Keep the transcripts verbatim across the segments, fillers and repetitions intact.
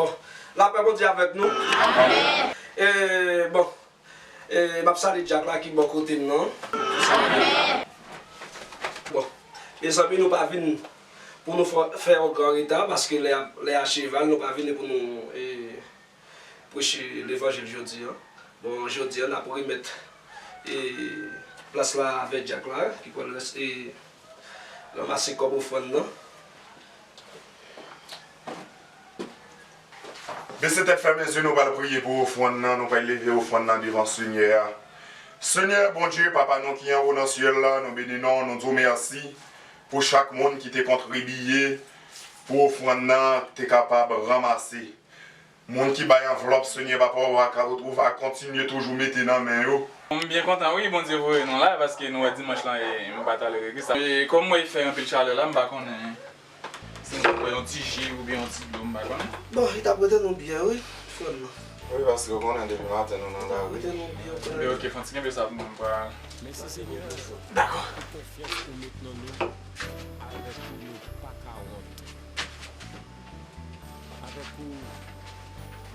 Bon, lapè Bondye avèk nou. E, bon, e, m ap salye dyak la ki bò kote m nan. Bon, mezanmi, nou pa vin pou nou fè, fè yon gran reta, paske lè a, lè a cheval, nou pa vini pou nou, e, preche levanjil jodi a. Bon, jodi a, n ap remèt, e, plas la avè dyak la, ki pral rès-, e, ranmase kòb ofrann nan. Bese tèt, fèmen zye, nou pral priye pou ofrann nan, nou pral leve ofrann nan devan Senyè a. Senyè Bondye, Papa nou ki anwo nan syèl la, nou beni non w, nou di w mèsi pou chak moun ki te kontribiye pou ofrann nan te kapab ranmase. Moun ki bay anvlòp, Senyè Papa, w a ka, w a kontinye toujou mete nan men yo. M byen kontan, wi, Bondye voye nou la, paske nou wè dimanch lan, e, m pa t al legliz. E kòm m wè fè anpil chalè la, m pa konnen si m ta pran yon ti ji oubyen yon ti dlo, m pa konnen. Bon, li t ap rete nou byen, wi, frè m nan. Wi, paske w konnen depi maten nou nan lari. Rete nou byen, frè m. Ebyen, oke, fè yon ti kenbe sa pou mwen, m pral. Mèsi, Senyè, dakò, pou konfyans ou met nan nou, avèk ou nou pa ka wont. Avèk ou,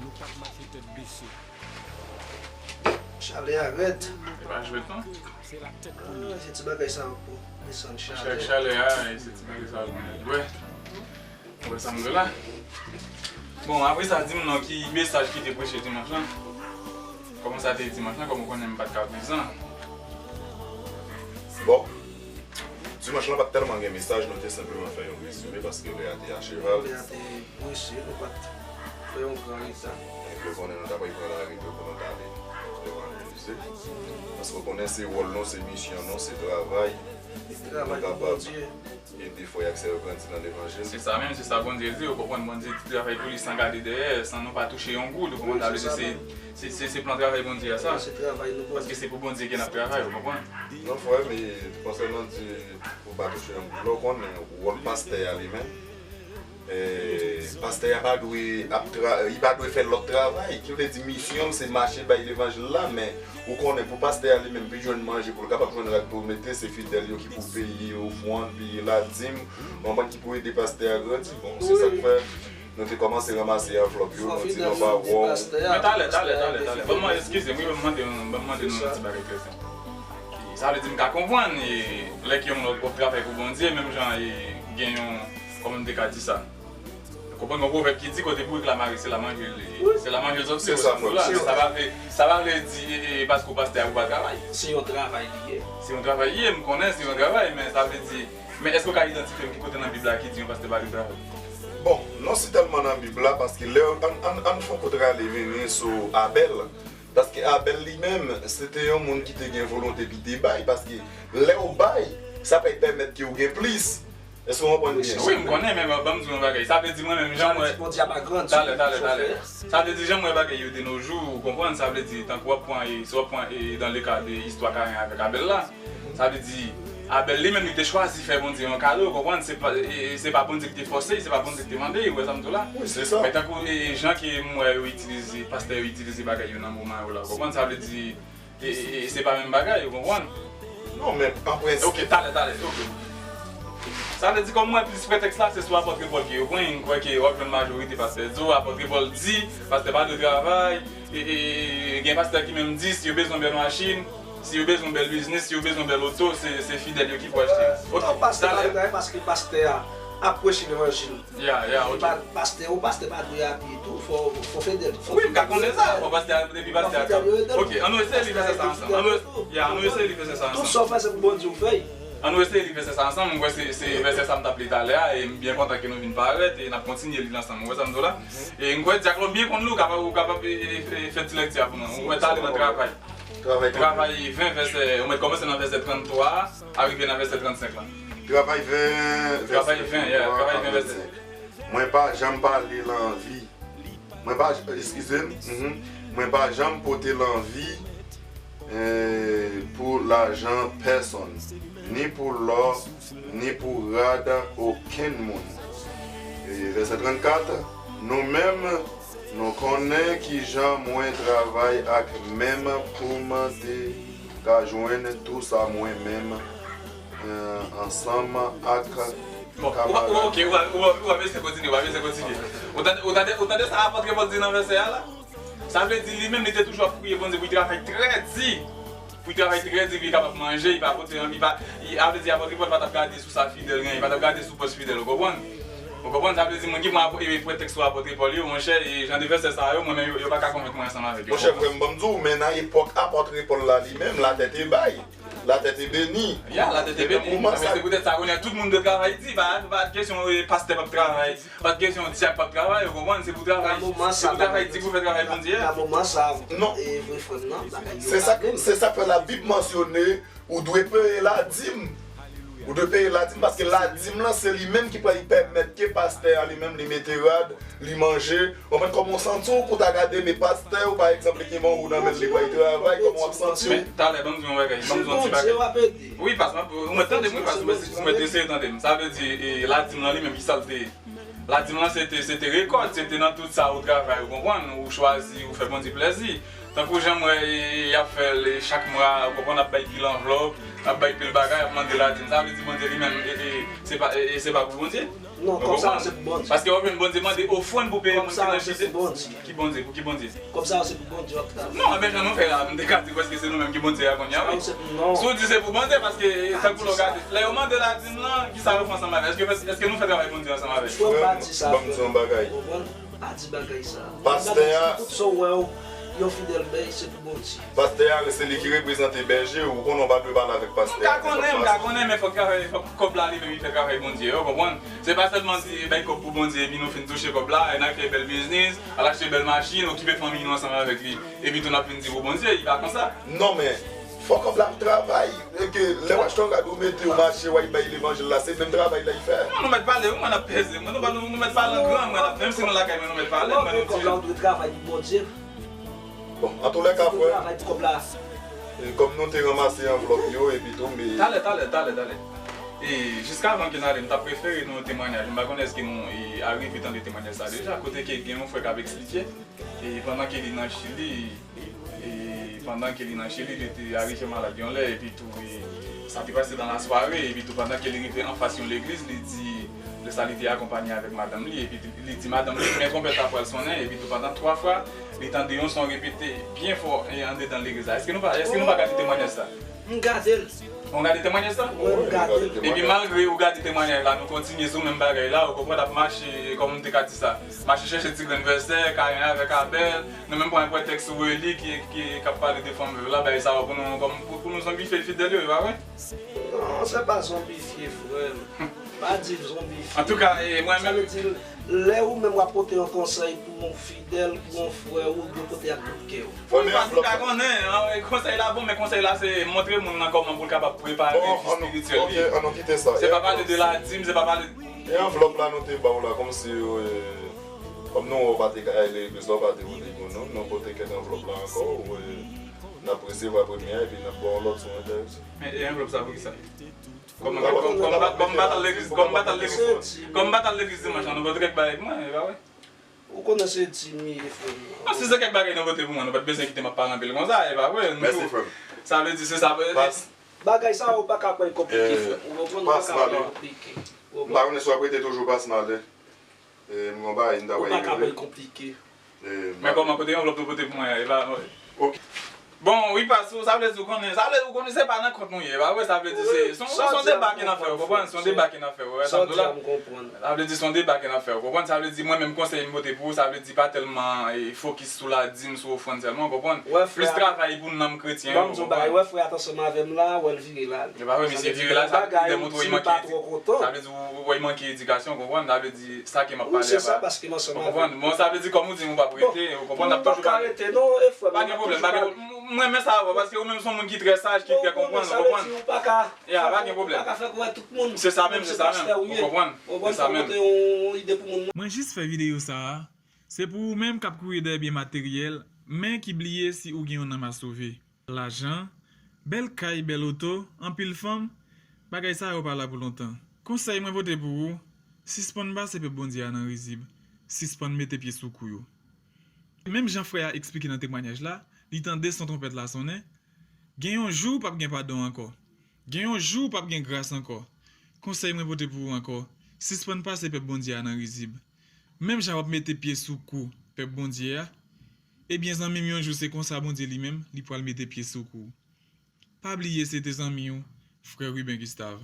nou p ap mache tèt bese. Chalè a rèd. E pa jwèt non. Se latèt pou nou. Ah, se ti bagay sa yo pou desann chalè. Chalè a, e se ti bagay sa yo pou nou. Wè. Wè sa m vle la. Bon, apre sa, di m non, ki mesaj ki te preche dimanch lan? Kòman sa te ye dimanch lan, kòm ou konnen m pa t ka prezan? Bon, dimanch lan pa t tèlman gen mesaj, nou te senpleman fè yon rezime paske lè a te acheval. Lè a te prese, nou pa t fè yon gran reta. Epi ou konnen nou t ap pran lari tou pou nou t ale evanjelize. Paske ou konnen se wòl nou, se misyon nou, se travay. Se travay pou Bondye. Ede frè ak sè yo grandi nan levanjil. Se sa menm, se sa Bondye di, ou konprann, Bondye di travay pou li san gade dèyè, san nou pa touche yon goud, ou konprann, sa vle di se, se, se, se plan travay Bondye a sa. Paske se pou Bondye ke n ap travay, ou konprann. Non, frè, men konsènan di pou pa touche yon goud, ou konnen wòl pastè a li menm. E, pastè a pa dwe ap tra-, li pa dwe fè lòt travay. Ki vle di misyon l se mache bay levanjil la, men ou konnen pou pastè a li menm vin jwenn manje pou l kapab jwenn rad pou l mete, se fidèl yo ki pou peye ofrann, peye ladim, konprann, ki pou ede pastè a grandi. Bon, se sa k fè nou te kòmanse ranmase anvlòp yo, nou di nou pa wè w. Men talè, talè, talè, talè. Ban m, eskize m, wi, ban m mande, ban m mande nou yon ti bagay trè senp. Sa vle di m ka konprann, e, lè ke yon moun ap travay pou Bondye, menm jan, e, gen yon, kòman m te ka di sa? Ou konprann, gon pwovèb ki di, kote bourik la mare, se la manje l, se la manje l sòti, sa vle, sa pa vle di, e, e, paske w pastè a ou pa travay. Se yon travay li ye. Se yon travay li ye, m konnen se yon travay, men sa vle di, men èske w ka idantifye m ki kote nan Bib la ki di yon pastè pa dwe travay? Bon, non, se tèlman nan Bib la, paske lè, ann, ann, ann fè yon kout rale vini sou Abèl, paske Abèl li menm, se te yon moun ki te gen volonte pou te bay, paske lè w bay, sa pral pèmèt ke w gen plis. Èske w konprann byen? Wi, m konnen, men ban m di w yon bagay. Sa vle di mwen menm, jan m wè. Talè, talè, talè. Sa vle di jan m wè bagay yo de nos jours, ou konprann? Sa vle di, tankou w ap pran, e, si w ap pran, e, dans le cas de istwa Kayen avèk Abèl la, sa vle di, Abèl li menm, li te chwazi fè Bondye yon kado, ou konprann? Se pa, e, e, se pa Bondye ki te fòse, se pa Bondye ki te mande, ou wè sa m di w la? Wi, se sa. Men tankou, e, e, jan ke m wè yo itilize, pastè yo itilize bagay yo nan moman yo la, ou konprann? Sa vle di, E, e, e, se pa menm bagay, ou konprann? Non, men an prensip. Ok, talè, talè, ok. Sa vle di, kòm mwen plis pretèks la, se sou apòt Pòl ke yo pran, m kwè ke w ap jwenn majorite pastè di w, apòt Pòl di, pastè pa dwe travay, e, e, e, gen pastè ki menm di, si yo bezwen bèl machin, si yo bezwen bèl biznis, si yo bezwen bèl oto, se, se fidèl yo ki pou achte. Ok, talè. Non, pastè pa dwe travay paske pastè a ap preche levanjil. Ya, ya, ok. Pa-, pastè, yon pastè pa dwe abiye tou, fò, fò fidèl, fò fidèl yo ede l. Wi, m ka konnen sa, fò pastè a, depi pastè a ka. Ok, ann nou eseye li vèsè sa ansanm. Ann nou, ya, ann nou eseye li vèsè sa ansanm. Tout sa w fè, se pou Bondye w fè l. Ann nou eseye li vèsè sa ansanm, m kwè se, se vèsè sa m t ap li talè a, e m byen kontan ke nou vin parèt, e n ap kontinye li l ansanm, ou wè sa m di w la? E m kwè dyak la w byen konn li, ou kapab, ou kapab, e, e, e, fè ti lèkti a pou nou. M kwè talè nan travay. Travay ven vèsè, ou mèt kòmanse nan vèsè tranntwa a, arive nan vèsè trannsenk la. Travay ven, vèsè trannsenk. Travay ven, yeah, travay ven, vèsè. Mwen pa janm pale lanvi. Mwen pa, eskize m, mhm. Mwen pa janm pote lanvi, eh, pou lajan pèsonn, ni pou lò, ni pou rad okenn moun. E vèsè trannkat, nou menm, nou konnen kijan mwen travay ak men m pou m te ka jwenn tou sa mwen menm, eh, ansanm ak Bon, ou pa, ou pa, ok, ou pa, ou pa, ou pa bezwen kontinye, ou pa bezwen kontinye. Ou tande, ou tande, ou tande sa apòt Pòl di nan vèsè a la? Sa vle di li menm li te toujou ap priye Bondye pou li travay trè di. Pou li travay trè di, pou li kapab manje, li pa pote, li pa, li, sa vle di apòt Pòl pa t ap gade sou sa Fidèl genyen, li pa t ap gade sou pòch Fidèl, ou konprann? Ou konprann? Sa vle di moun ki pran apò- e, pretèks sou apòt Pòl yo, monchè, e jan de vèsè sa yo, mwen menm yo, yo pa ka konvenk mwen ansanm avèk yo. Monchè, frè m, ban m di w, men nan epòk apòt Pòl la li menm, latè te bay. Latè te beni. Ya, latè te beni. Men se poutèt sa, kounye a, tout moun dwe travay di. Pa, pa t kesyon, e, pastè p ap travay. Pa t kesyon dyak p ap travay, ou konprann? Se pou travay, se pou travay di pou fè travay Bondye a. Nan moman sa, e, vre frè m nan, bagay yo pa menm. Se sa k fè Labib mansyone, ou dwe peye ladim. Ou dwe peye ladim, paske ladim lan, se li menm ki pral pèmèt ke pastè a li menm, li mete rad, li manje. Ou konprann kòman w santi w pou w ta gade, men pastè w, pa egzanp, li gen yon ou nan men l, li pral travay, kòman w ap santi w? Men, talè, ban m di yon bagay, ban m di yon ti bagay. Wi, pas, ou mèt tande m, wi, pas, ou mèt, ou mèt eseye tande m. Sa vle di, e, ladim lan li menm, ki sa l te ye? Ladim lan, se te, se te rekòt, se te nan tout sa ou travay, ou konprann, ou chwazi, ou fè Bondye plèzi. Tankou jan m wè, e, y ap fè l, e, chak mwa, ou konprann, ap bay pil anvlòp, ap bay pil bagay, ap mande ladim. Sa vle di Bondye li menm, e, e, se pa, e, e, se pa pou Bondye. Non, kòb sa yo se pou Bondye. Paske w ap jwenn Bondye mande ofrann pou peye moun ki nan chite. Ki Bondye? Pou ki Bondye? Kòb sa yo se pou Bondye, Octave. Non, men jan nou fè la, m te ka di w èske se nou menm ki Bondye a kounye a, wi. Si w di se pou Bondye, paske tankou lè w gade, lè yo mande ladim lan, ki sa yo fè ansanm avè l? Èske, èske nou fè travay Bondye ansanm avè l? Frè m, pa di sa, frè m. Ban m di yon bagay. Ou konprann? Pa di bagay sa. Pastè a. Tout sa w wè yo, yo fidèl, men se pou Bondye. Pastè a, se li ki reprezante bèje, ou konnen w pa dwe pale avèk pastè a. M ka konnen, m ka konnen, men fòk travay, fòk kòb la li menm li fè travay Bondye, ou konprann? Se pa sèlman di, bay kòb pou Bondye, epi nou fin touche kòb la, e n al fè bèl biznis, al achte bèl machin, okipe fanmi nou ansanm avèk li, epi tou n ap vin di pou Bondye, li pa konsa. Non, men, fò kòb la ap travay. E ke lè w achte yon rad ou mete, ou mache, w al bay levanjil la, se menm travay la y fè. Non, nou mèt pale, wi, mwen ap peze. Mwen, nou, nou, nou mèt pale an gran, mwen ap, menm si nou lakay mwen, nou mèt pale, mwen, nou kòb la, ou dwe travay pou Bondye. Bon, antoulèka, frè, travay pou kòb la. E kòm nou te ranmase anvlòp yo, epi tou, men. Talè, talè, talè, talè. E jiskavan ke n ale, m ta prefere nou yon temwayaj. M pa konnen èske nou, e, arive tande temwayaj sa deja, kote ke gen yon frè k ap eksplike. E pandan ke li nan Chili, e pandan ke li nan Chili, li te arive malad yon lè, epi tou, e, sa te pase nan lasware, epi tou pandan ke li rive anfas yon legliz, li di, lè sa li te akonpanye avèk madanm li, epi li di madanm li, men twonpèt la pral sonnen, epi tou pandan twa fwa, li tande yon son repete byen fò, e, andedan legliz la. Èske nou pa, èske nou pa gade temwayaj sa? M gade l. Ou gade temwayaj sa? Wi, m gade l. Epi malgre ou gade temwayaj la, nou kontinye sou menm bagay la, ou konprann, ap mache, kòm m te ka di sa, mache chèche ti grenn vèsè, Kayen avèk Abèl, nou menm pran yon pretèks sou Weli ki, ki, k ap pale de fanm vèv la, bagay sa yo pou nou, kòm, pou, pou nou zonbifye fidèl yo, e pa vre? Non, se pa zonbifye, frè m. Pa di zonbifye. Antouka, e, mwen menm. Sa vle di, lè ou menm w ap pote yon konsèy pou yon fidèl, pou yon frè, ou dwe pote ak tout kè w. Wi, paske w ka konnen, an, e, konsèy la bon, men konsèy la se montre moun nan kòman pou l kapab prepare vi espirityèl li. Ok, an nou kite sa. Se pa pale de ladim, se pa pale. E anvlòp la nou te ba w la, kòmsi, e, kòm nou wè w pa te ka al legliz la, w pa te vote pou nou, nou pote kèk anvlòp la ankò, e, n ap resevwa premye a, epi n ap ba w lòt sou entèresan. E, e anvlòp sa pou ki sa? Kòm, kòm, kòm, kòm m pa t al legliz, kòm m pa t al legliz, kòm m pa t al legliz dimanch lan, nou pote kèk bagay pou mwen, e pa vre? Ou konnen se di m ye, frè m. Non, si se kèk bagay nou pote pou mwen, nou pa t bezwen kite m ap pale anpil konsa, e pa vre? Mèsi, frè m. Sa vle di se sa. Bagay sa yo pa ka pran konplike, frè m. Ou konprann? Ou pa ka pran konplike. M pa konnen si w ap rete toujou, pas m ale. E, m gon bagay m ta wè. Ou pa ka pran konplike. Men kòman, kote anvlòp nou pote pou mwen an? E pa, ok. Bon, wi, pas, sa vle di ou konnen, sa vle di ou konnen se pa nan kont nou ye, e pa vre? Sa vle di se, se yon, se yon deba ke n ap fè, ou konprann? Se yon deba ke n ap fè, ou wè sa m di w la? Sa vle di se yon deba ke n ap fè, ou konprann? Sa vle di mwen menm konsèy m pote pou ou, sa vle di pa tèlman, e, fokis sou ladim, sou ofrann sèlman, ou konprann? Plis travay pou nanm kretyen yo, ou konprann? Ban m di w bagay, wè frè a t ansanm avè m la, wè l vire l ale. E pa vre, misye vire l ale, sa vle di ou wè l manke edi-, sa vle di ou wè l manke edikasyon, ou konprann? Sa vle di sa ke m ap pale a. Ou konprann? Bon, sa vle di kòm ou di m ou p ap rete, ou konprann, n ap toujou pale. Pa gen pwoblèm, pa gen pwoblèm. M renmen sa avè w, paske ou menm se yon moun ki trè saj, ki trè konprann, ou konprann? Ya, pa gen pwoblèm. Se sa menm, se sa menm, ou konprann? Se sa menm. Mwen jis fè videyo sa a, se pou ou menm k ap kouri dèyè byen materyèl, men ki bliye si ou gen yon nanm a sove. Lajan, bèl kay, bèl oto, anpil fanm, bagay sa yo pa la pou lontan. Konsèy mwen pote pou ou, sispann pase pèp Bondye a nan rizib, sispann mete pye sou kou yo. Menm jan frè a eksplike nan temwayaj la, li tande son twonpèt la sonnen, gen yon jou p ap gen padon ankò. Gen yon jou p ap gen gras ankò. Konsèy mwen pote pou ou ankò, sispann pase pèp Bondye a nan rizib. Menm jan w ap mete pye sou kou pèp Bondye a, ebyen, zanmi m, yon jou se konsa Bondye li menm, li pral mete pye sou kou w. Pa bliye se te zanmi w, frè Ruben Gustave.